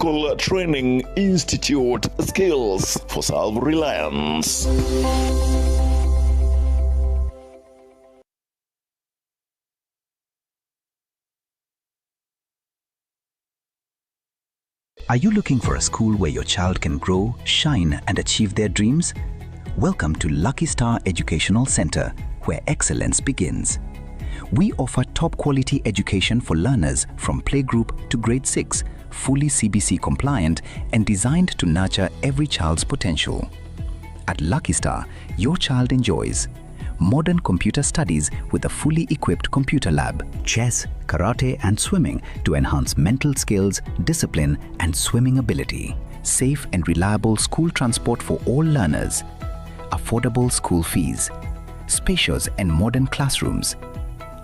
Technical Training Institute Skills for Self-Reliance. Are you looking for a school where your child can grow, shine, and achieve their dreams? Welcome to Lucky Star Educational Center, where excellence begins. We offer top quality education for learners from playgroup to grade 6, fully CBC compliant and designed to nurture every child's potential. At Lucky Star, your child enjoys modern computer studies with a fully equipped computer lab, chess, karate, and swimming to enhance mental skills, discipline, and swimming ability, safe and reliable school transport for all learners, affordable school fees, spacious and modern classrooms,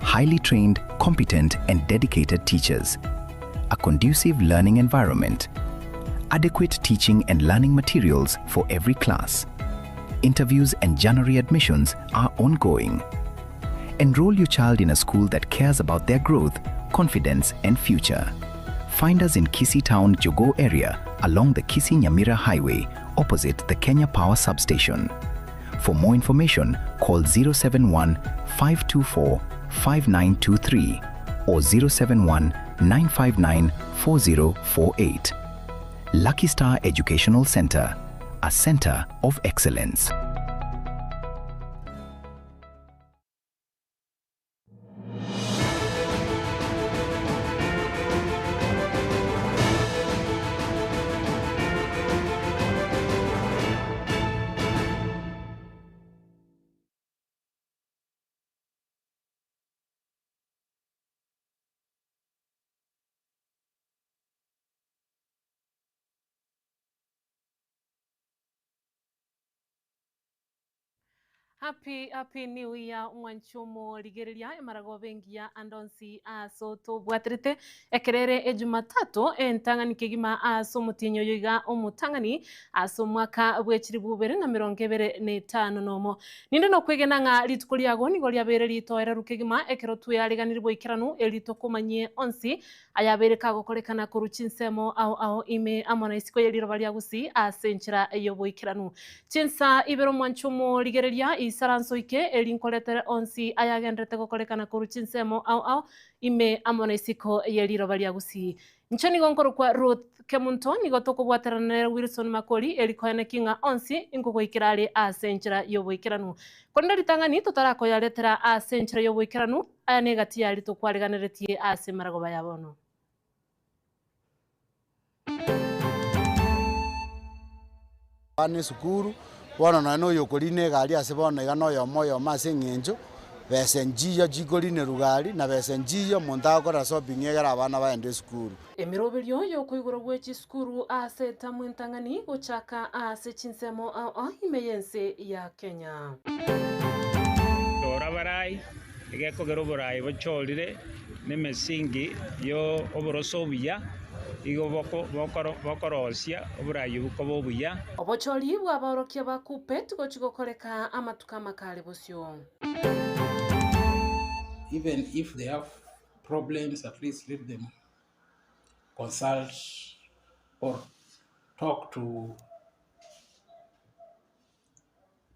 highly trained, competent, and dedicated teachers, a conducive learning environment, adequate teaching and learning materials for every class. Interviews and January admissions are ongoing. Enroll your child in a school that cares about their growth, confidence, and future. Find us in Kisii Town, Jogo area along the Kisii Nyamira Highway, opposite the Kenya Power Substation. For more information, call 071 524 5923 or 071 959 4048. Lucky Star Educational Center, a center of excellence. Happy happy new year mwanche omorigereria emaragoba engiya ande onsi ase otobwaterete ekero ere ejumatatu entang'ani kegima ase omotienyi oyo iga omotang'ani ase omwaka bwe chilifu ibere na emerongo ebere na etano na omo. Ninde nokwegena ng'a rituko riago nigo riabeire ritoereru kegima ekero tweareganire boikeranu eri tokomanyie onsi ayabeire kagokorekana korwa chinsemo ao ao ime amo na isiko ye riroba ria Gusii ase enchera y'oboikeranu. Chinsa ibere omwanche omorigereria isaranso ike eri nkoretere onsi ayagenderete gokorekana korwa chinsemo ao ao ime amo na isiko ye riroba ria Gusii. Inche nigo nkorokwa Ruth Kemunto, nigo tokobwaterana nere Wilson Makori eri koeneki ng'a onsi nkogoikera are ase enchera y'oboikeranu. Korende ritang'ani totarakoyaretera ase enchera y'oboikeranu, aya negati yaria tokwareganeretie ase emaragoba ya bono. Abana esukuru, bono nonya na oyokorina egari ase bono iga na oyomo oyomo ase eng'encho, besa nchiyo chikorinerwa gari, na besa nchiyo omonto agokora shopping egere abana bagende esukuru. Emeroberio y'okoigorwa gwe chisukuru ase etamu entang'ani gochaka ase chinsemo ao ao ime y'ense ya Kenya. Rora abarai, egekogera oborai bochorire nemesingi y'oboroso obuya, igo bokorosia oborai obwo koba obuya. Obochori bw'abaorokia ba Kuppet gochia gokoreka amatuko amakare bosio. Even if they have problems at least let them consult or talk to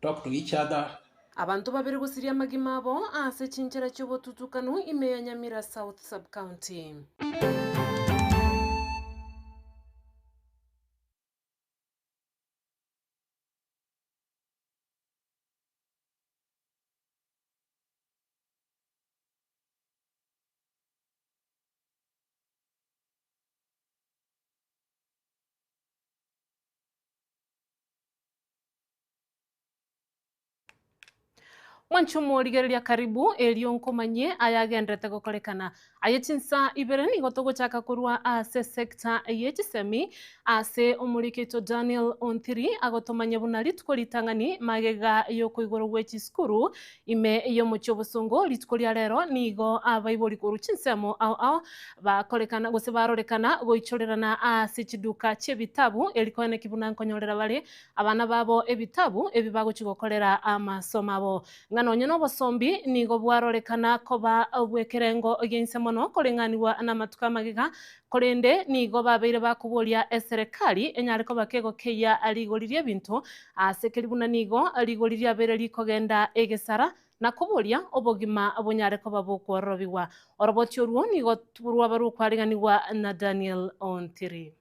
talk to each other. Abanto babere gosiria amagima abo ase chinchera chi'obotutukanu ime ya Nyamira South Sub-County. Mwanche omorigereria karibu, erio nkomanyie ayagenderete gokorekana. Aye chinsa ibere nigo togochaka korwa ase sector ye chisemi ase omoriki oito Daniel Ontiri agotomanyia buna rituko ritang'ani magega y'okoigorwa gwe chisukuru ime y'omochie obosongo rituko ria rero nigo abaibori korwa chinsemo ao ao bakorekana gose barorekana goichorerana ase chiduka chi'ebitabu eri koeneki buna nkonyorera bare abana babo ebitabu ebi bagochi gokorera amasomo abo. Ng'a nonye nobosombi nigo bwarorekana koba bw'ekerengo gi'inse mono koreng'anigwa namatuko amagega, korende nigo babeire bakoboria eserekari enyare koba kegokeyia rigori ri'ebinto ase keri buna nigo rigori riabeire rikogenda egesara na koboria obogima bonyare koba bokwororobigwa. Oroboti orwo nigo rwaba rokwareganigwa na Daniel Ontiri.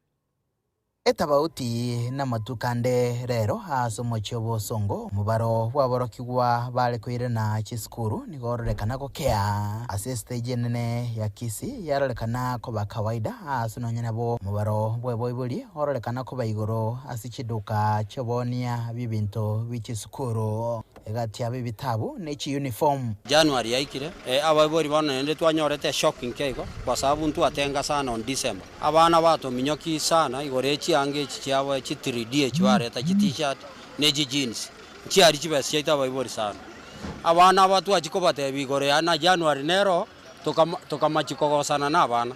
Etabauti namatuko ande rero ase omochie obosongo, omobaro bw'aborokigwa bare koirana chisukuru nigo ororekana gokea. Ase estage enene ya Kisii yarorekana koba kawaida ase nonya nabo omobaro bw'eboibori ororekana koba igoro ase chiduka chi'oboonia bw'ebinto bie chisukuru. Egati yabo ebitabu ne chiyunifomu. January yaikire, abaibori bono naende twanyorete eshock nke igo, kwa sababu ntwatenga sana on December. Abana batominyoki sana igoro ye chianga echi chiabo chi 3D echi bareta chi t-shirt ne chi jeans, nchiari chibesa chiaito abaibori sana. Abana aba twachia kobatebia igoro ya na January nero tokama tokamachia kogosana na abana.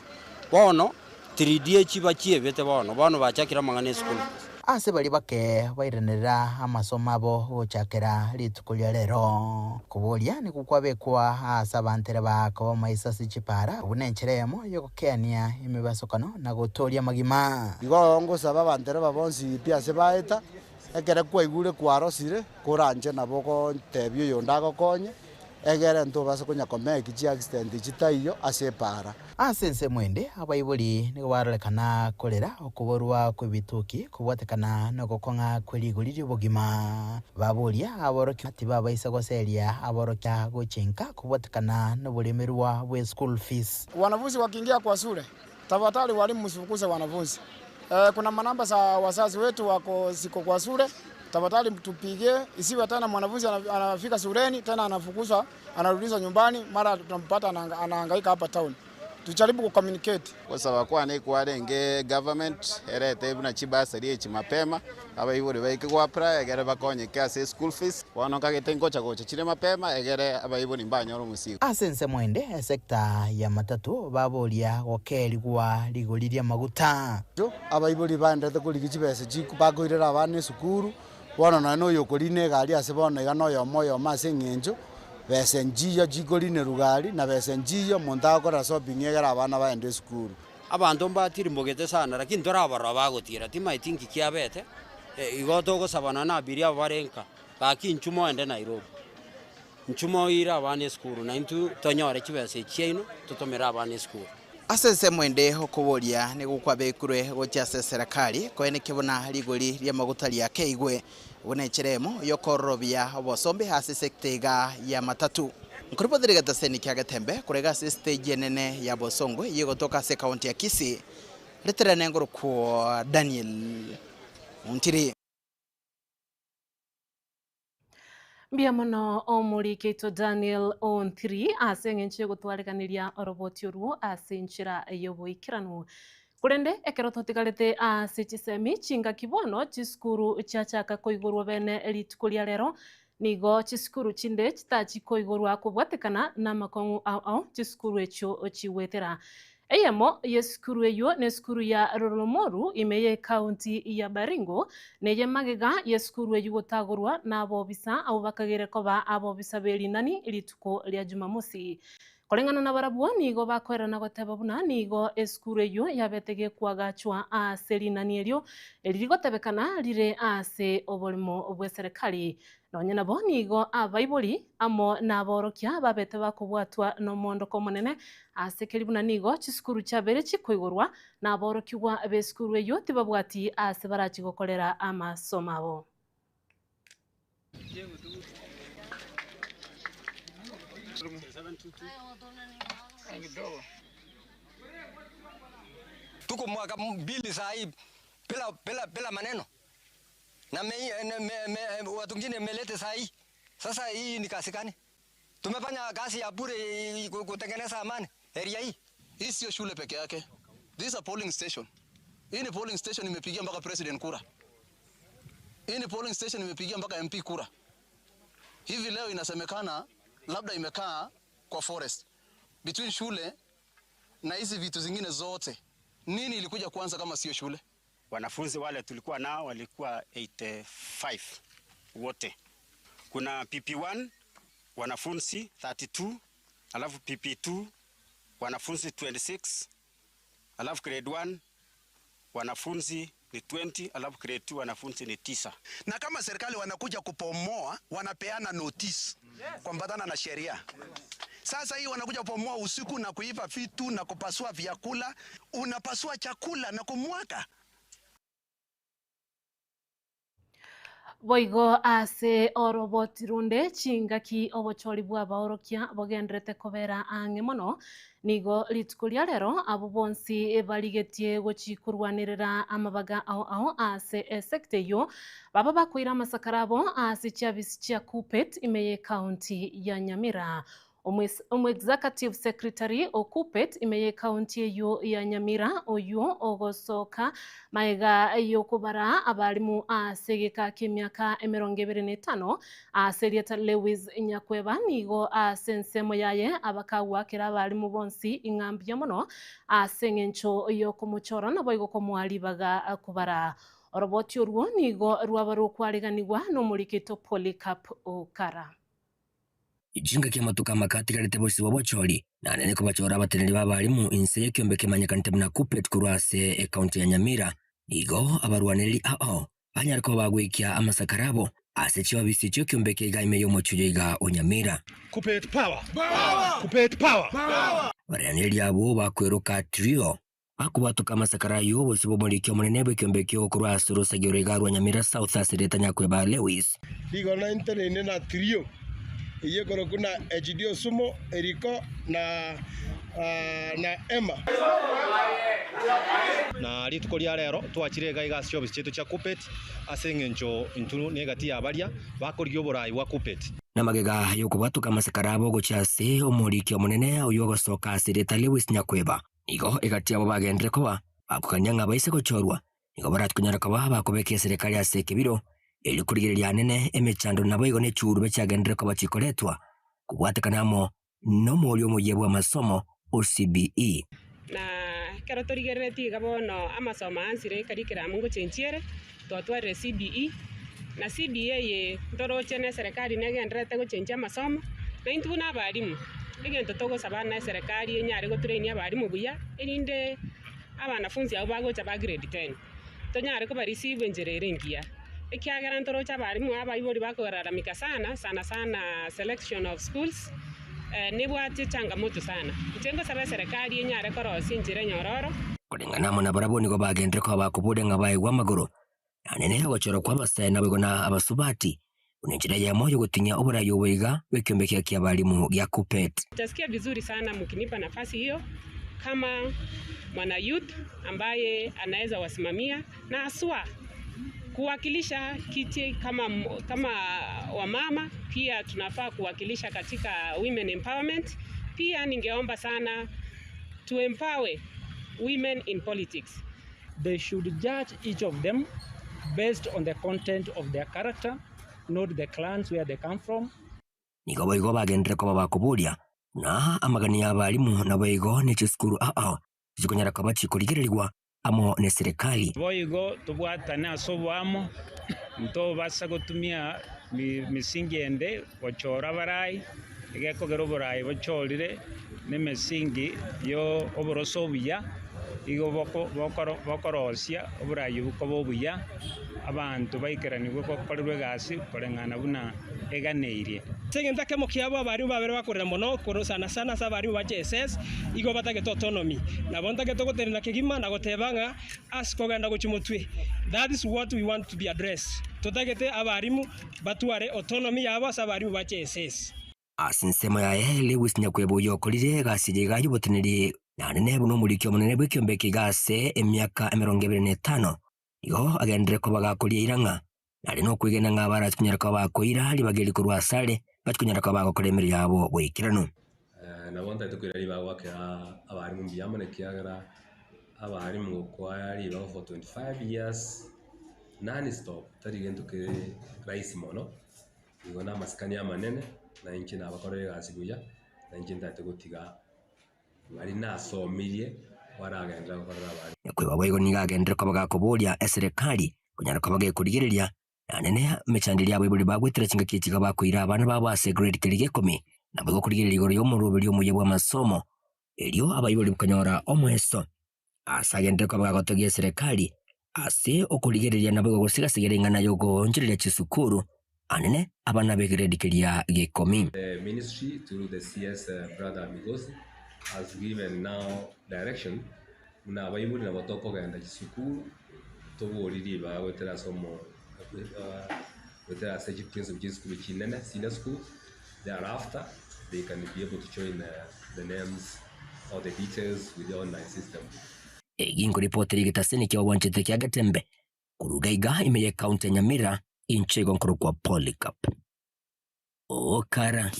Bono 3D echi bachiebete bono, bono bachakire amang'ana esukuru. Ase baria bake bairanerera amasomo abo gochakera rituko ria rero. Koboria nigo kwabekwa ase abantere bakoba amaiso ase chipara, buna enchera eyemo y'ogokeania emebasokano na gotooria amagima. Igo ngosaba abantereba bonsi pi ase baeta, ekere kwaigure kwarosire, koranche nabo ogontebia oyonde agokonye, Egere ntobase konya komeki chiaccident chitaiyo ase epaara. Ase ensemo ende, abaibori nigo barorekana korera okoborwa kw'ebitoki kobwatekana nogokong'a kwe rigori ri'obogima. Baboria aborokia tibabaisa goseria aborokia gochia inka kobwatekana noboremerwa bwe school fees. Wanafunzi wakiingia kwa shule, tafadhali walimu msifukuze wanafunzi. Kuna manamba za wazazi wetu wako ziko kwa shule, tafadhali tupigie, isiwe tena mwanafunzi anafika shuleni tena anafukuzwa, anarudishwa nyumbani, mara tunampata anahangaika hapa town. Tujaribu kucommunicate. Gosaba kwane kwarenge government erete buna chibursary echi mapema, abaibori baike go apply egere bakonyeke ase eschool fees. Bono nkagete ngocha gocha chire mapema egere abaibori mbanyore omosigo. Ase ensemo ende, esecta ya matatu baboria gokeerigwa rigori ri'amaguta. Abaibori baenderete korigia chibesa chiku bakoirera abana esukuru, bono nonye na oyokorina egari ase bono iga na oyomo oyomo ase eng'encho, besa nchiyo chikorinerwa gari na besa nchiyo omonto agokora shopping egere abana baende esukuru. Abanto mbatirimbogete sana lakini torabarora bagotira, timaeti nki kiabete, igo togosaba nonya na abiria aba bare nka, gaki inchuo moende Nairobi, inchuo moire abana esukuru na intwe tonyore chibesa echi chiaino totomere abana esukuru. Ase ensemo ende okoboria nigo kwabekirwe gochia ase eserekari koenekia buna rigori ri'amaguta riakeigwe, buna enchera eyemo y'okororobia obosombe ase esecta iga y'amatatu. Nkoribothere egetaseni kia Getembe korega ase estage enene ya Bosongo eyio egotoka ase ekaunti ya Kisii, riterane ngorokwo Daniel Ontiri. Mbuya mono omoriki oito Daniel Ontiri ase eng'encho y'ogotwareganeria oroboti orwo ase enchera y'oboikeranu. Korende ekero totigarete ase chisemi chingaki bono chisukuru chiachaka koigorwa bene rituko ria rero, nigo chisukuru chinde chitachi koigorwa kobwatekana namakong'u ao ao chisukuru echio chigwetera. Eyemo y'esukuru eyio nesukuru ya Roromoru ime y'ecounty ya Baringo, neye magega y'esukuru eyio gotagorwa nabobisa abwo bakagere koba abobisa b'erinani rituko ria Jumamosi. Koreng'ana nabarabwo nigo bakoerana goteba buna nigo esukuru eyio yabete gekwagachwa ase rinani erio eririgotebekana rire ase oborimo bw'eserekari. Nonya nabo nigo abaibori amo naborokia babete bakobwatwa nomoondoko omonene ase keri buna nigo chisukuru chiabeire chikoigorwa, na aborokigwa b'esukuru eyio tibabwati aase barachie gokorera amasomo abo. Tuko mwaka mbili saa hii bila, bila, bila maneno na me, me, me, watu wengine melete saa hii. Sasa hii ni kazi gani? Tumefanya kazi ya bure kutengeneza amani area hii. Hii sio shule peke yake. This is a polling station. Hii ni polling station imepigia mpaka president kura. Hii ni polling station imepigia mpaka MP kura. Hivi leo inasemekana labda imekaa kwa forest between shule na hizi vitu zingine zote. Nini ilikuja kwanza kama sio shule? Wanafunzi wale tulikuwa nao walikuwa 85 wote. Kuna PP1 wanafunzi 32 alafu PP2 wanafunzi 26 alafu grade 1 wanafunzi ni 20 alafu grade 2 wanafunzi ni 9. Na kama serikali wanakuja kupomoa, wanapeana notice kuambatana na sheria. Sasa hii wanakuja kupomoa usiku na kuiba vitu na kupasua vyakula, unapasua chakula na kumwaka. Boigo ase oroboti runde chingaki obochori bw'abaorokia bogenderete kobera ang'e mono, nigo rituko ria rero abwo bonsi barigetie gochi korwanerera amabaga ao ao ase esecta eyio, baba bakoira amasakara abo ase chiabisi chia Kuppet ime y'ecounty ya Nyamira. Omoexecutive Secretary o Kuppet ime y'ecounty eyio ya Nyamira oyio ogosoka maega y'okobara abarimu ase egeka ki'emiaka emerongo ebere na etano ase erieta Lewis Nyakweba nigo ase ensemo yaye abakagwakera abarimu bonsi ing'a mbuya mono ase eng'encho y'okomochora naboigo komoa ribaga kobara. Oroboti orwo nigo rwaba rokwareganigwa nomorikito Polycarp Okara. Chingaki amatuko amake atigarete bosio bw'obochori, na nere kobachora abateneneri b'abalimu inse y'ekiombe kemanyekanete buna Kuppet korwa ase ekaunti ya Nyamira. Nigo abarwanereri ao banyare koba bagoikia amasakara abo ase chiofisi chi'ekiombe eke iga ime y'omochie oyo iga o Nyamira. Kuppet power! Kuppet power! Abarwanereri abwo bakweroka Trio bakobwatoka amasakara ayio bosio bw'omoriki omonene bw'ekiombe ekio korwa ase orosagi oro iga rwa Nyamira South ase rieta Nyakweba Lewis. Nigo nainteneine na Trio, eyio ekorokwa na HD Osumo, Eriko, na na Emma. Na rituko ria rero twachire iga iga ase chiofisi chiaito chia Kuppet ase eng'encho intwe negati ya baria bakorigia oborai bwa Kuppet. Namagega y'okobwatoka amasakara abo gochia ase omoriki omonene oyio ogosoka ase rieta Lewis Nyakweba. Igo egati yabo bagenderere koba bakogania ng'a baise gochorwa, nigo barakonyare koba bakobeka eserekari ase ekebiro, erio korigereria anene emechando naboigo ne chiurube chiagenderere koba chikoretwa kobwatekana amo nomoria omoyia bw'amasomo o CBE. Na ekero torigereretie iga bono amasomo aansire ecurriculum ngochenchia ere, twatwarire CBE, na CBE eye ntoroche na eserekari negendererete gochenchia amasomo, na intwe buna abalimu, egento togosaba na eserekari enyare gotrainia abalimu buya, erinde abanafunzi abwo bagocha ba grade ten, tonyare koba receive enchera ere engiya. Ekiagera ntoroche abalimu abaibori bakolalamika sana, sana sana selection of schools, nebwate changamoto sana. Inche ngosaba eserekari enyare korosia enchera enyororo. Koreng'ana amo nabarabwo nigo bagenderire koba bakoboria ng'a baegwe amagoro, na nene ogochorwa kw'abasae naboigo na abasubati, buna enchera eyemo y'ogotinyia oborai obo iga bw'ekiombe ekiya ki'abalimu gia Kuppet. Nitasikia vizuri sana mkinipa nafasi hiyo kama mwana youth ambaye anaweza wasimamia na haswa kuwakilisha kiti kama, kama wamama pia tunafaa kuwakilisha katika women empowerment. Pia ningeomba sana to empower women in politics. They should judge each of them based on the content of their character, not the clans where they come from. Nigo boigo bagenderere koba bakoboria buna amagani y'abalimu naboigo ne chisukuru ao chikonyara koba chikorigererigwa amo neserekari. Boigo tobwatane ase oboamo, ntobasa gotumia misingi ende gochora abarai, egekogera oborai bochorire na emesingi ya oboroso obuya, igo bokorosia oborai obwo koba obuya, abanto baikeranigwe gokorerwa egasi koreng'ana buna eganeirie. Ase egento ekemo kiabo abarimu babere bakorera mono, korwa sana sana ase abarimu ba JSS, igo batagete autonomy. Nabo ntagete gotenena kegima na goteba ng'a ase kogenda gochia motwe, that is what we want to be addressed. Totagete abarimu batware autonomy yabo ase abarimu ba JSS. Ase ensemo yaye, Lewis Nyakweba oyio okorire egasi eye iga y'oboteneneri naende buna omoriki omonene bw'ekiombe eke iga ase emiaka emerongo ebere na etano, nigo agenderere koba gakoria eira ng'a nare nokwegena ng'a abarachie konyara koba bakoira ribaga eri korwa asare, bachie konyara koba bagokora emeremo yabo boikeranu. Nabo ntagete koira ribaga goakera abarimu mbuya mono ekiagera abarimu gokoa ribaga for 25 years non stop tari gento kere rahisi mono, igo na amasikani amanene, na inche nabakorera egasi buya, na inche ntagete gotiga baria nasomirie baragenderera gokorera abarimu. Nyakweba boigo nigo agenderere koba gakoboria eserekari konyara koba gekorigereria. Anene emechando eria abaibori bagwetera chingaki echi iga bakoira abana babo ase egrade keria gekomi, naboigo korigereria igoro y'omoroberi omuya bw'amasomo, erio abaibori konyora omoeso ase agenderere koba gagotogia eserekari ase okorigereria naboigo gosigasigera ring'ana y'ogoonchoreria chisukuru, anene abana b'egrade keria gekomi. The ministry through the CS brother Migosi has given now direction buna abaibori nabo tokogenda chisukuru tobori ribaga goetera ase omo goetera ase chiprinciple chia chisukuru chinene senior schools thereafter they can be able to join the names or the details with the online system. Egi nkoripoti rigetasini kia obwanchete kia Getembe koruga iga ime ye county ya Nyamira inche igo nkorokwa Polycarp Okara.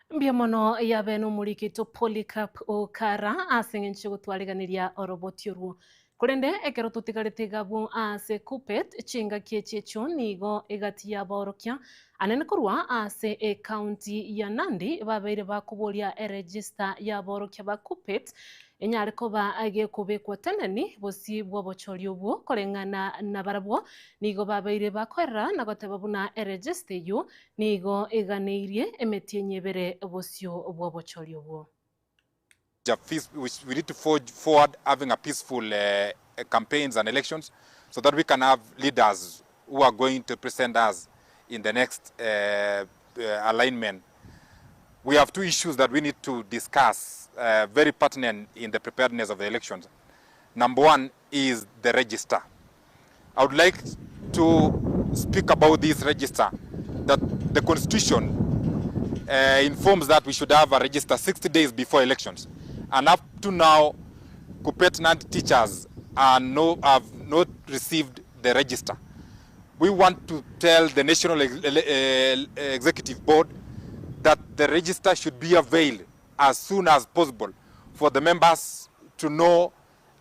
Mbuya mono yabe nomoriki oito Polycarp Okara ase eng'encho yogotwariganiria oroboti orwo. Korende ekero totigarete iga abwo ase Kuppet, chingaki echi echio nigo egati y'abaorokia anene korwa ase ecounty ya Nandi babeire bakoboria eregister y'abaorokia ba Kuppet enyare koba gekobekwa teneni bosio bw'obochori obwo koreng'ana nabarabwo nigo babeire bakoerera na goteba buna eregister eyio Nigo eganeirie emetienyi ebere bosio bw'obochori obwo. We need to forge forward having a peaceful campaigns and elections so that we can have leaders who are going to represent us in the next alignment. We have two issues that we need to discuss very pertinent in the preparedness of the elections. Number one is the register. I would like to speak about this register that the constitution uh, informs that we should have a register 60 days before elections. And up to now, Kuppet Nandi teachers are no, have not received the register. We want to tell the National Ex uh, Executive Board that the register should be availed as soon as possible for the members to know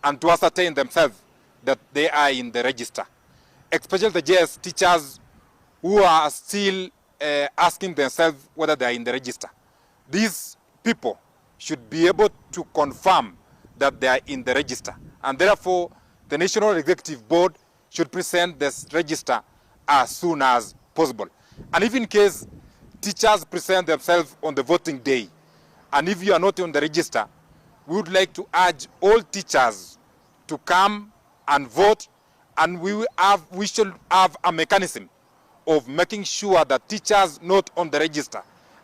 and to ascertain themselves that they are in the register, especially the JS teachers who are still uh, asking themselves whether they are in the register. These people should be able to confirm that they are in the register. And therefore, the National Executive Board should present this register as soon as possible. And if in case teachers present themselves on the voting day, and if you are not on the register, we would like to urge all teachers to come and vote, and we, will have, we should have a mechanism of making sure that teachers not on the register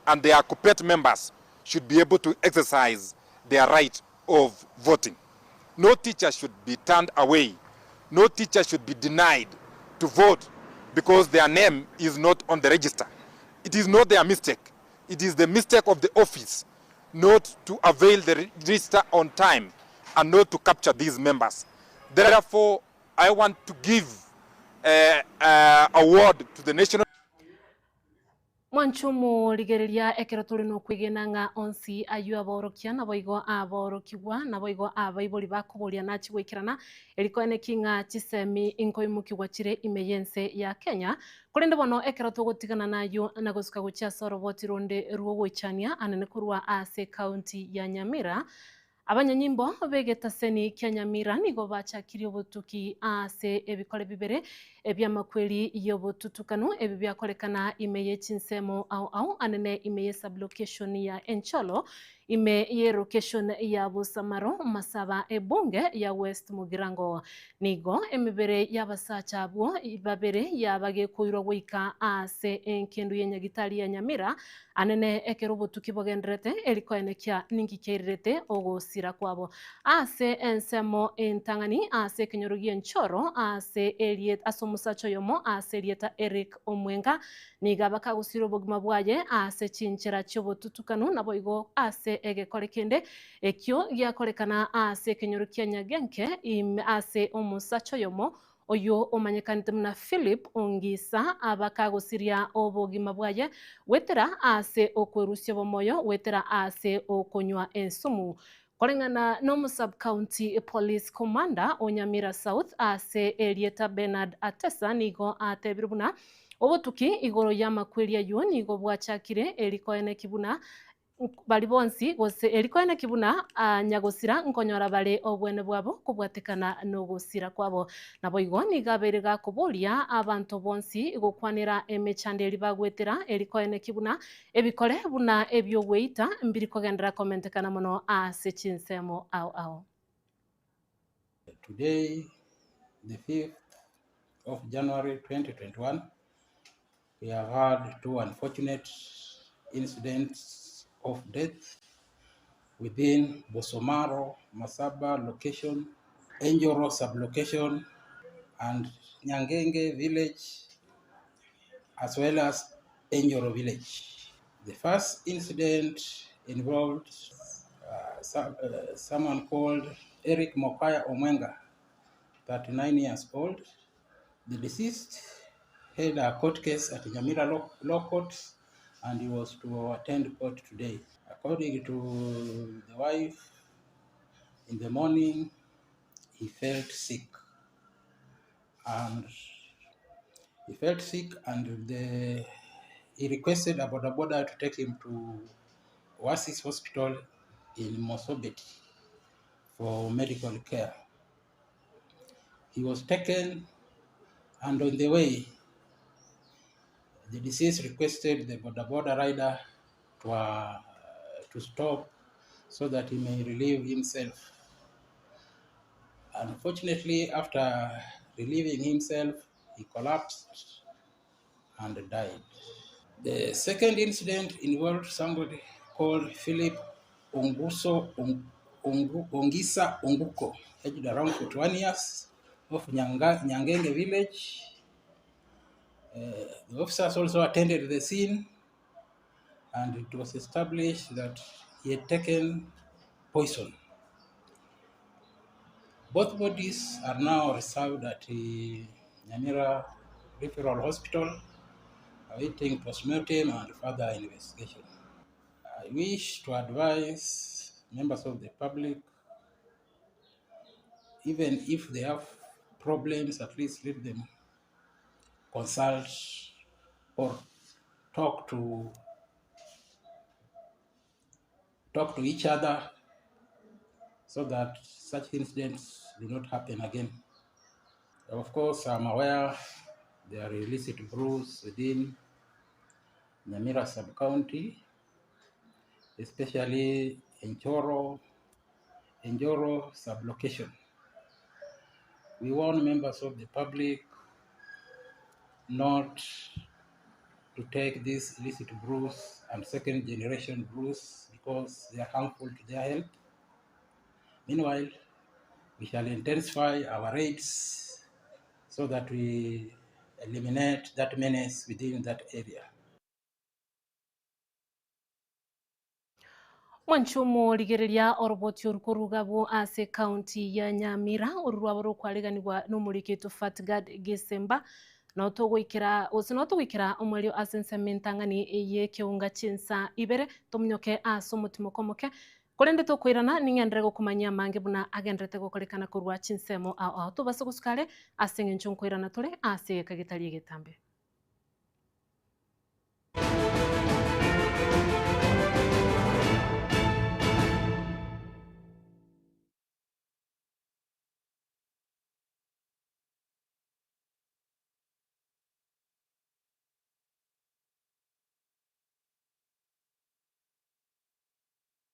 and their KUPPET members should be able to exercise their right of voting. No teacher should be turned away. No teacher should be denied to vote because their name is not on the register. It is not their mistake. It is the mistake of the office not to avail the register on time and not to capture these members. Therefore, I want to give a, a award to the national Mwanche omorigereria ekero tore nokwegena ng'a onsi ayio aborokia, naboigo aborokigwa, naboigo abaibori bakoboria nachi goikerana, erikoene ki ng'a chisemi nkoimokigwa chire ime y'ense ya Kenya. Korende bono ekero togotigana nayio na gosuka gochia ase oroboti ronde rw'ogoichania anene korwa ase ekaunti ya Nyamira, Abanyanyimbo b'egetaseni kia Nyamira nigo bachakirie obotuki ase ebikore bibere ebi'amakweri y'obotutukanu ebi biakorekana ime ye chinsemo ao ao anene ime ye sublocation ya Encholo ime ye location ya Busamaro Masaba ebunge ya West Mugirango. Nigo emebere y'abasacha abwo babere yabagekoirwa goika ase enkendu ye Nyagitari ya Nyamira Anene ekero obotuki bogendererete, erikoenekia ninki kiairerete ogosira kwabo. Ase ensemo entang'ani ase ekenyoro gi'enchoro ase erieta ase omosacha oyomo ase erieta Eric Omwenga nigo abakagosira obogima bwaye ase chinchera chi'obotutukanu naboigo ase egekore kende ekio giakorekana ase ekenyoro kia Nyagenke ime ase omosacha oyomo Oyio omanyekanete buna Philip Ongisa abakagosiria obogima bwaye goetera ase okwerusia obomoyo goetera ase okonywa ensumu. Koreng'ana n'omo-sub-county police commander o Nyamira South ase erieta Bernard Atesa nigo atebire buna obotuki igoro y'amakweri ayio nigo bwachakire erikoeneki buna. Baria bonsi gose eri koeneki buna nyagosira nkonyora bare obwene bwabo kobwatekana nogosira kwabo. Naboigo nigo abeire gakoboria abanto bonsi gokwanera emechando eria bagwetera eri koeneki buna ebikore buna ebi'ogweita mbiri kogenderera komentekana mono ase chinsemo ao ao. Today, the 5th of January 2021, we have had two unfortunate incidents of death within Bosomaro, Masaba location, Enjoro sublocation, and Nyangenge village, as well as Enjoro village. The first incident involved someone called Eric Mokaya Omwenga, 39 years old. The deceased had a court case at Nyamira Law Court and he was to attend court today. According to the wife, in the morning he felt sick. And he felt sick and he requested a boda boda to take him to Oasis Hospital in Mosobeti for medical care. He was taken, and on the way, the deceased requested the boda boda rider to stop so that he may relieve himself. Unfortunately, after relieving himself, he collapsed and died. The second incident involved somebody called Philip Ongisa Onguko, aged around 41 years, of Nyangenge village. The officers also attended the scene, and it was established that he had taken poison. Both bodies are now reserved at the Nyamira Referral Hospital, awaiting postmortem and further investigation. I wish to advise members of the public, even if they have problems, at least let them consult or talk to each other so that such incidents do not happen again. Of course, I'm aware there are illicit brews within Nyamira sub-county, especially Njoro sub-location. We warn members of the public not to take these illicit brews and second generation brews because they are harmful to their health. Meanwhile, we shall intensify our raids so that we eliminate that menace within that area. Mwanchumo rigereria oroboti orukoruga ase county ya Nyamira oru rwabo rokwariganigwa n'omoriketo Fatgad Gesemba notogoikera gose notogoikera omwerio ase ensemo entang'ani eye chinsa ibere tomonyoke ase omotimo komoke korende tokoirana ning'endere gokomanyia amange buna agenderete gokorekana korwa chinsemo ao ao tobase gosukare ase eng'encho nkoirana tore ase egeka getari egetambe.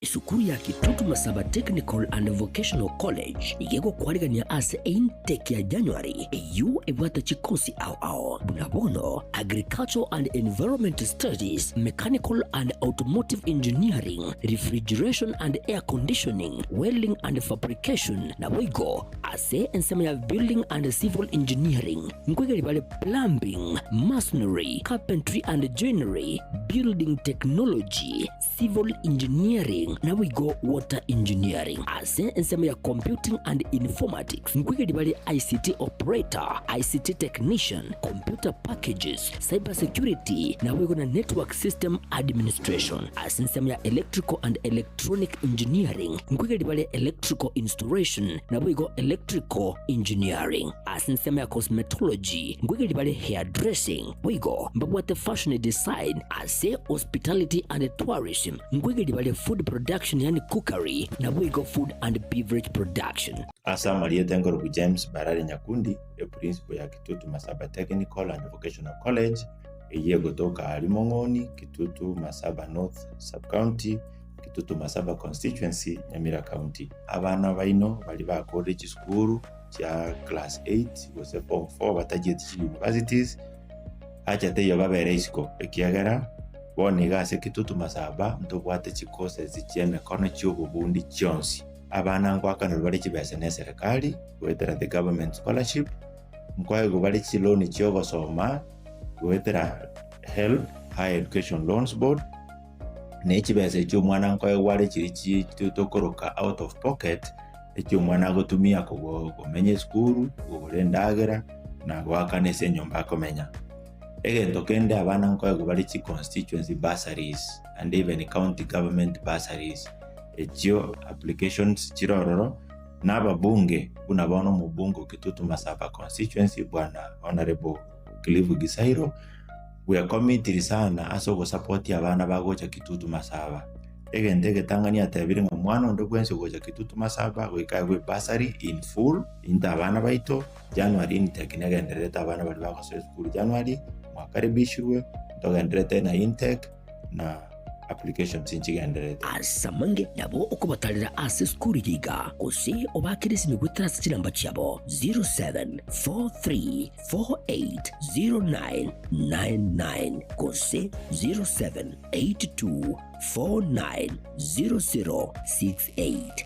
Esukuru ya Kitutu Masaba Technical and Vocational College igegokwarigania ase intake ya January eyu ebwate chikosi ao ao buna bono Agricultural and Environment Studies, Mechanical and Automotive Engineering, Refrigeration and Air Conditioning, Welding and Fabrication na boigo ase ensemo ya Building and Civil Engineering, nkwegeri bale Plumbing, Masonry, Carpentry and Joinery, Building Technology, Civil Engineering. Engineering naboigo Water Engineering. Ase ensemo ya Computing and Informatics nkoigeria bare ICT Operator, ICT Technician, Computer Packages, Cyber Security naboigo na Network System Administration. Ase ensemo ya Electrical and Electronic Engineering nkoigeria bare Electrical Installation naboigo Electrical Engineering. Ase ensemo ya Cosmetology nkoigeria bare Hairdressing boigo mbabwate Fashion Design. Ase Hospitality and Tourism nkoigeria bare Food Production yaani Cookery naboigo Food and Beverage Production. Ase amarieta nkorokwa James Barari Nyakundi, eprinciple ya Kitutu Masaba Technical and Vocational College, eyio egotoka aaria Mong'oni, Kitutu Masaba North Sub-County, Kitutu Masaba Constituency, Nyamira County. Abana baino baria bakorire chisukuru chia class eight gose form four batachieti chi universities, acha teiyo babere isiko, ekiagera bono iga ase Kitutu Masaba ntobwate chicourses chi'emekono chi'obobundi chionsi. Abana ngoakanerwa bare chibesa ne eserekari goetera the government scholarship, nkoegwa bare chiloan chi'ogosoma goetera HELB, Higher Education Loans Board, ne chibesa echio omwana nkoegwa are chiria chi tokoroka out of pocket, echio omwana agotumia kogo komenya esukuru, kogora endagera, na goakana ase enyomba akomenya. Egento kende abana nkoegwa bare chi constituency bursaries and even county government bursaries. Echio applications chire ororo, na ababunge buna bono omobunge o Kitutu Masaba constituency bwana Honourable Cliff Gisairo, bwekomitiri sana ase ogosupport abana bagocha Kitutu Masaba. Egento egetang'ani atebire ng'a omwana onde bwensi ogocha Kitutu Masaba goika aegwe ebursary in full, into abana baito, January intake negendererete abana baria bagosoa esukuru January, mwakaribishirwe, ntogendererete na intake na applications nchigendererete. Ase amange nabo okobatarera ase esukuru eye iga, gose obaakere esimi goetera ase chinamba chiabo 0743480999 gose 0782490068.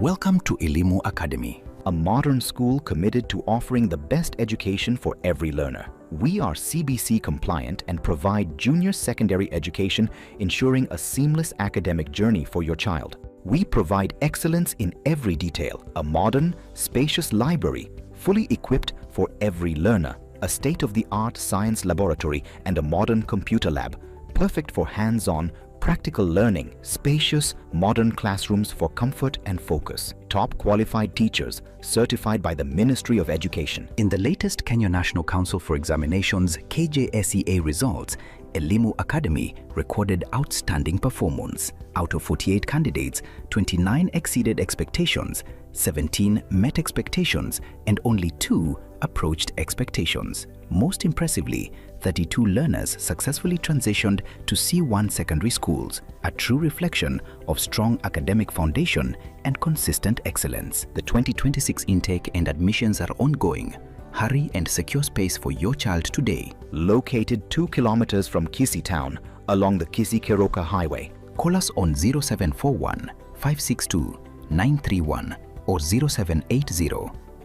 Welcome to Elimu Academy, a modern school committed to offering the best education for every learner. We are CBC compliant and provide junior secondary education, ensuring a seamless academic journey for your child. We provide excellence in every detail, a modern, spacious library, fully equipped for every learner, a state-of-the-art science laboratory and a modern computer lab, perfect for hands-on, practical learning, spacious, modern classrooms for comfort and focus, top qualified teachers certified by the Ministry of Education. In the latest Kenya National Council for Examinations KJSEA results, Elimu Academy recorded outstanding performance. Out of 48 candidates, 29 exceeded expectations, 17 met expectations, and only 2 approached expectations. Most impressively, 32 learners successfully transitioned to C1 secondary schools, a true reflection of strong academic foundation and consistent excellence. The 2026 intake and admissions are ongoing. Hurry and secure space for your child today. Located 2 kilometers from Kisii town along the Kisii Keroka Highway. Call us on 0741 562 931 or 0780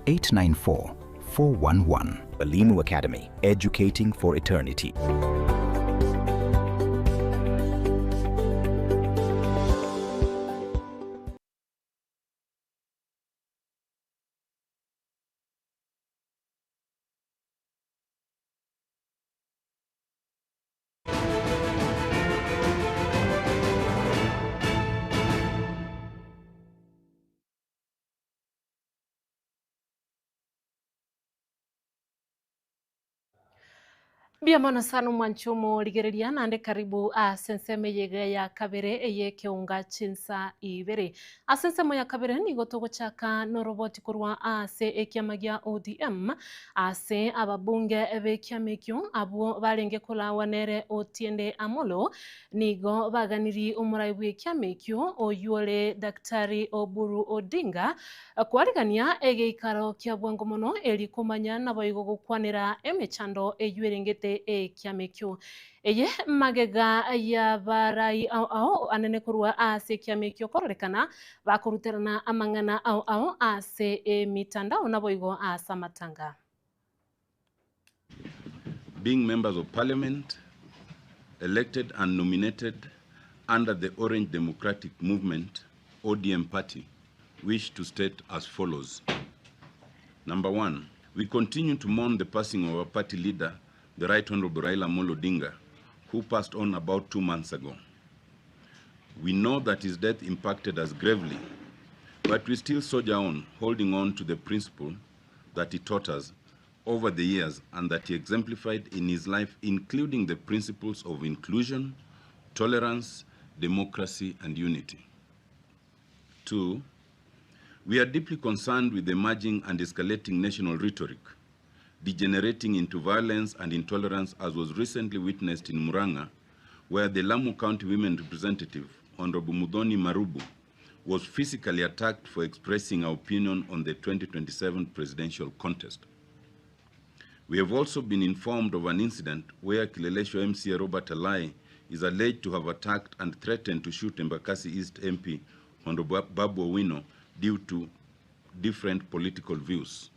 894 411. Elimu Academy, educating for eternity. Mbuya mono sana omwanchi omorigereria naende karibu ase ensemo eye iga ya kabere eye ekeunga chinsa ibere. Ase ensemo ya kabere nigo togochaka noroboti korwa ase ekiama gia ODM ase ababunge b'ekiama ekio abwo barenge korawa nere Otiende Amolo nigo baganiri omorai bw'ekiama ekio oywo ore Daktari Oburu Odinga Kwarigania egeikaro kia bwango mono eri komanya naboigo gokwanera emechando eyio erengete babwatete ekiama ekio. Eye magega y'abarai ao ao anene korwa ase ekiama ekio kororekana bakoruterana amang'ana ao ao ase emitandao naboigo ase amatanga. Being members of parliament elected and nominated under the Orange Democratic Movement, ODM party, wish to state as follows. Number one, we continue to mourn the passing of our party leader, the Right Honorable Raila Amolo Odinga, who passed on about 2 months ago. We know that his death impacted us gravely, but we still soldier on, holding on to the principle that he taught us over the years and that he exemplified in his life, including the principles of inclusion, tolerance, democracy, and unity. 2, we are deeply concerned with the emerging and escalating national rhetoric, degenerating into violence and intolerance as was recently witnessed in Murang'a, where the Lamu County Women Representative, Honorable Muthoni Marubu, was physically attacked for expressing her opinion on the 2027 presidential contest. We have also been informed of an incident where Kileleshwa MCA Robert Alai is alleged to have attacked and threatened to shoot Embakasi East MP Honorable Babu Owino due to different political views.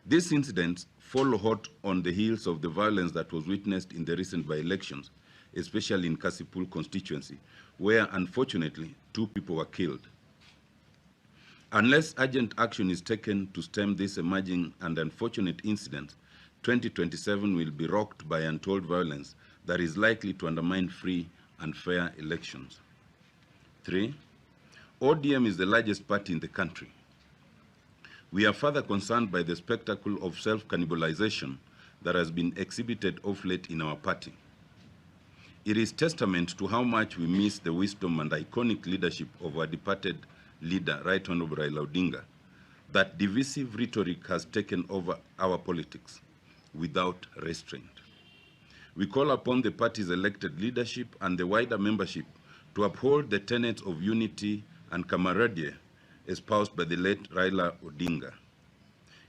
These incidents follow hot on the heels of the violence that was witnessed in the recent by-elections, especially in Kasipul constituency, where unfortunately 2 people were killed. Unless urgent action is taken to stem this emerging and unfortunate incident, 2027 will be rocked by untold violence that is likely to undermine free and fair elections. 3, ODM is the largest party in the country. We are further concerned by the spectacle of self-cannibalization that has been exhibited of late in our party. It is testament to how much we miss the wisdom and iconic leadership of our departed leader, Right Honorable Raila Odinga, that divisive rhetoric has taken over our politics without restraint. We call upon the party's elected leadership and the wider membership to uphold the tenets of unity and camaraderie espoused by the late Raila Odinga.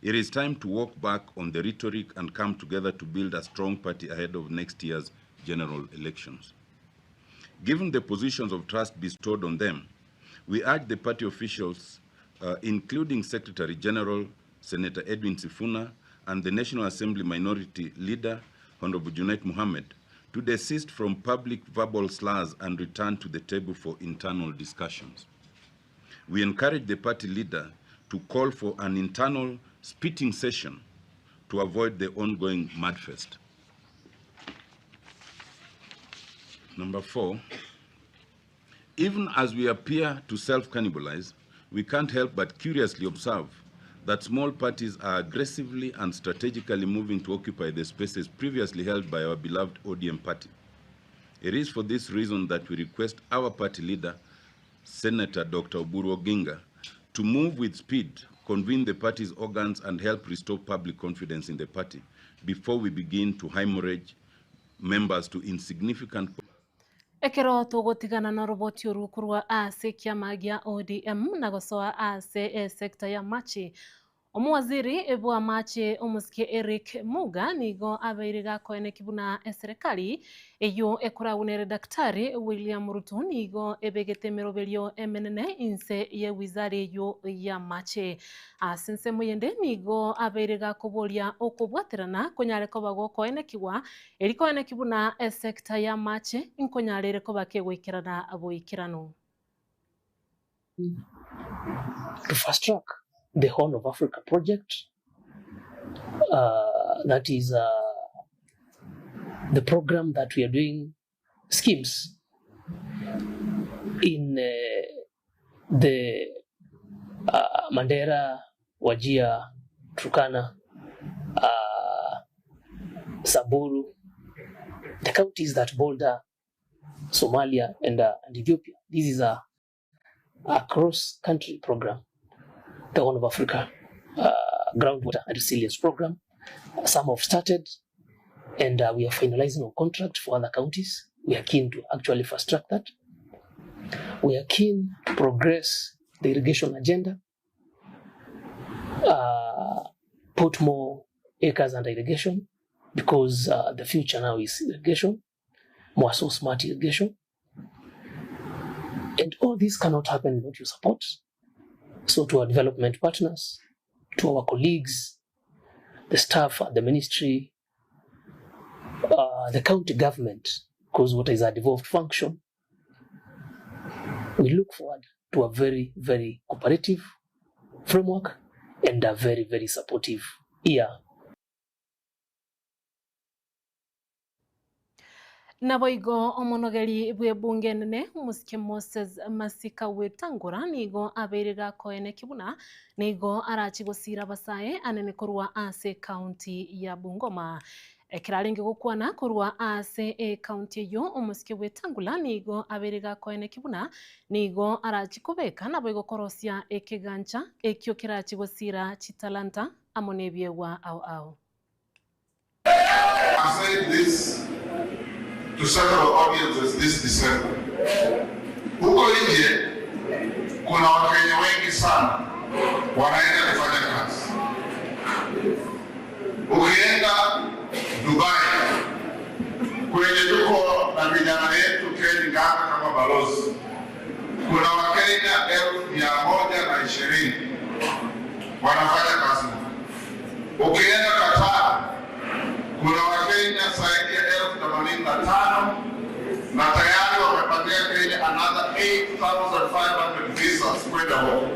It is time to walk back on the rhetoric and come together to build a strong party ahead of next year's general elections. Given the positions of trust bestowed on them, we urge the party officials, including Secretary General Senator Edwin Sifuna and the National Assembly Minority Leader, Honorable Junet Mohammed, to desist from public verbal slurs and return to the table for internal discussions. We encourage the party leader to call for an internal spitting session to avoid the ongoing mudfest. Number 4, even as we appear to self-cannibalize, we can't help but curiously observe that small parties are aggressively and strategically moving to occupy the spaces previously held by our beloved ODM party. It is for this reason that we request our party leader, Senator Dr. Oburu Oginga, to move with speed, convene the party's organs, and help restore public confidence in the party before we begin to hemorrhage members to insignificant Ekero togotigana na roboti orukurwa ase kiama gia ODM na gosoa ase esekta ya machi. Omuwaziri bwa machi omusike Eric Muga nigo abeire gakoene kibuna eserikali eyo ekoragunere Daktari William Ruto nigo ebegete emeroberio emenene inse ye wizara eyo ya machi. Ase ensemo yende nigo abeire gakoboria okobwaterana konyare koba gokoene kigwa erikoene kibuna esekta ya machi nkonyarere koba kegoikerana boikerano. To fast track the Horn of Africa project, that is the program that we are doing schemes in the Mandera, Wajir, Turkana, Samburu, the counties that border Somalia and Ethiopia. This is a cross-country program, the Horn of Africa Groundwater and Resilience Program. Some have started, and we are finalizing our contract for other counties. We are keen to actually fast-track that. We are keen to progress the irrigation agenda, put more acres under irrigation. because uh, the future now is irrigation, more so smart irrigation. And all this cannot happen without your support. So to our development partners, to our colleagues, the staff at the ministry, uh, the county government, because water is a devolved function, we look forward to a very, very cooperative framework and a very, very supportive year. Naboigo omonogeri bw'ebunge enene, omosike Moses Masika Wetangula nigo abeire gakoenekia buna nigo arache gosiira abasae anene korwa ase ekaunti ya Bungoma. Ekero arenge gokwana korwa ase ekaunti eyio, omosike Wetangula nigo abeire gakoenekia buna nigo arache kobeka naboigo korosia ekegancha ekio kerache gosiira chitalanta amo nebiegwa ao ao. I've said this to several audiences this December. Huko nje kuna Wakenya wengi sana wanaenda kufanya kazi. Ukienda Dubai kwenye tuko na vijana yetu Ken Nganga kama balozi, kuna Wakenya 120,000 wanafanya kazi. Ukienda Qatar kuna Wakenya zaidi ya 85,000 na tayari wamepatia Kenya another 8500 visas kwenda huko.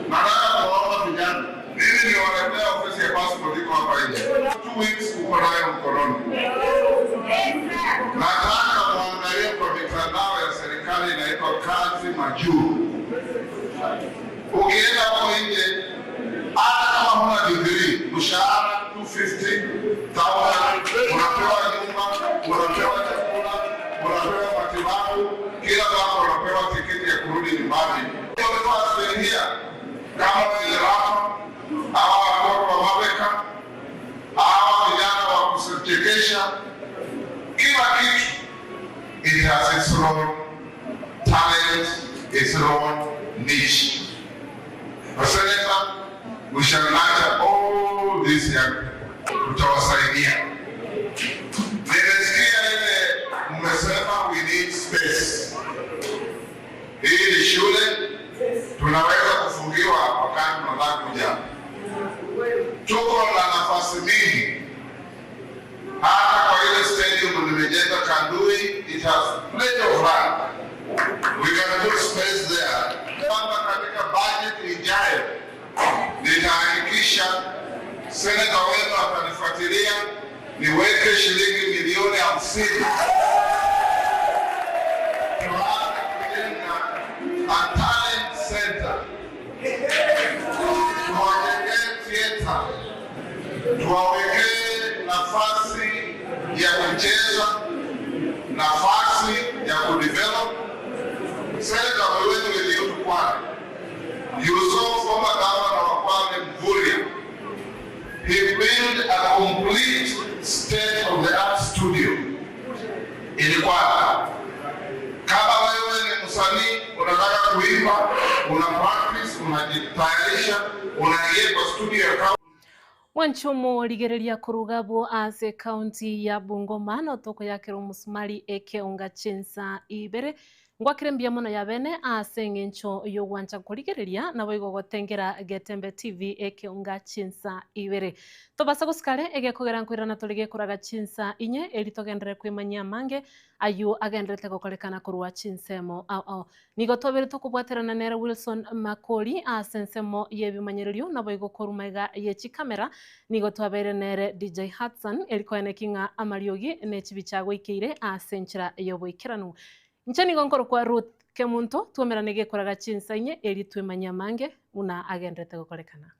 Nataka kuwaomba vijana, mimi niwaletea ofisi ya passport iko hapa nje, 2 weeks uko nayo mkononi. Nataka muangalie kwa mitandao ya serikali inaitwa Kazi Majuu. Ukienda huko nje hata kama huna degree, mshahara 250,000, unapewa nyumba, unapewa chakula, unapewa matibabu, kila mwaka unapewa tiketi ya kurudi nyumbani. Here kama vile Rafa, hawa watoto wa Mabeka, hawa vijana wa kuchekesha, kila kitu it has its own talent, its own niche. But Senator, we shall nurture all these young people. Tutawasaidia. Nimesikia ile mmesema we need space. Hii ni shule, tunaweza kufungiwa wakati tunataka kuja. Tuko na nafasi mingi, hata kwa ile stadium nimejenga Kandui, it has plenty of land. We can put space there. Kwamba katika budget ijayo nitahakikisha seneta wenu atanifuatilia niweke shilingi milioni 50 tuanze kujenga a talent center, tuwajengee theater, tuwawekee nafasi ya kucheza, nafasi ya kudevelop. Senator, we went with you to Kwale. You saw former governor wa Kwale Mvurya. He built a complete state-of-the-art studio in Kwale. Kama wewe ni msanii unataka kuimba, una practice, unajitayarisha, unaingia kwa studio ya Mwanchomo rigereria kurugabwo ase kaunti ya Bungoma no tokoyakera omusumari ekeonga chinsa ibere ngwakire mbia mono ya bene ase eng'encho yogwancha korigereria nabo igo gotengera Getembe TV ekeonga chinsa ibere tobasa gosikare egekogera nkoirana tori gekoraga chinsa inye eri togendere kwimanyia mange ayu agenderete gokorekana korwa chinsemo ao ao nigo tobere tokobwaterana nere Wilson Makori ase ensemo yebimanyererio nabo igo koruma iga ye chikamera nigo twabere nere DJ Hudson erikoeneki ng'a amariogi ne chibicha goikeire ase enchera yoboikeranu nche nigo nkoro kwa Ruth Kemunto twomerane gekoraga chinsa inye eri twemanyia mange buna agenderete gokorekana.